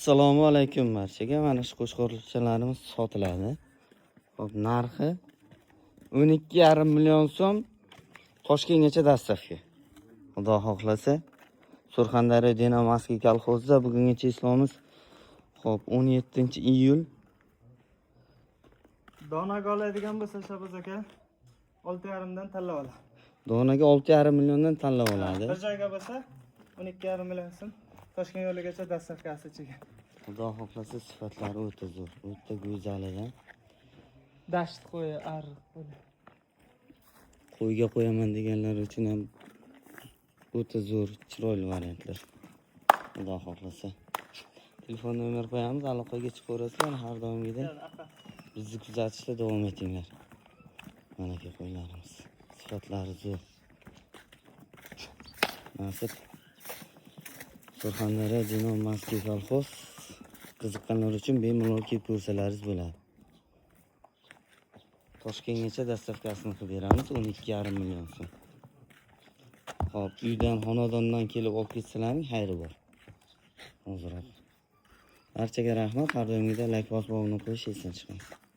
Assalomu alaykum barchaga. Mana shu qo'chqorchalarimiz sotiladi. Xo'p, narxi 12,5 million so'm, Toshkentgacha доставка. Xudo xohlasa, Surxondaryo Dinamaskiy kolxozida bugungi число miz, xo'p, 17-iyul. Donaga oladigan bo'lsa, Shaboz aka, 6,5 dan tanlab oladi. Donaga 6,5 milliondan tanlab oladi. Bir joyga bo'lsa 12,5 million so'm, Toshkent yo'ligacha доставка si ichiga. Xudo xohlasa, sifatlari o'ta zo'r, o'ta go'zalidan. Dasht qo'yi, ariq qo'yi. Qo'yga qo'yaman deganlar uchun ham o'ta zo'r, chiroyli variantlar. Xudo xohlasa. Telefon nomer qo'yamiz, aloqaga chiqaverasizlar har doimgidek. Bizni kuzatishda davom etinglar. Mana qo'ylarimiz. Sifatlari zo'r. Nasib. Surxondaryo Dinomaskiy kolxoz, qiziqqanlar uchun bemalol kelib ko'rsalaringiz bo'ladi. Toshkentgacha доставка sini qilib beramiz 12,5 million so'm. Xo'p, uydan, xonadondan kelib olib ketsalaring xayri bor. Hozirroq. Barchaga rahmat. Har doimgidek layk bosib, obuna qo'yish esdan chiqmasin.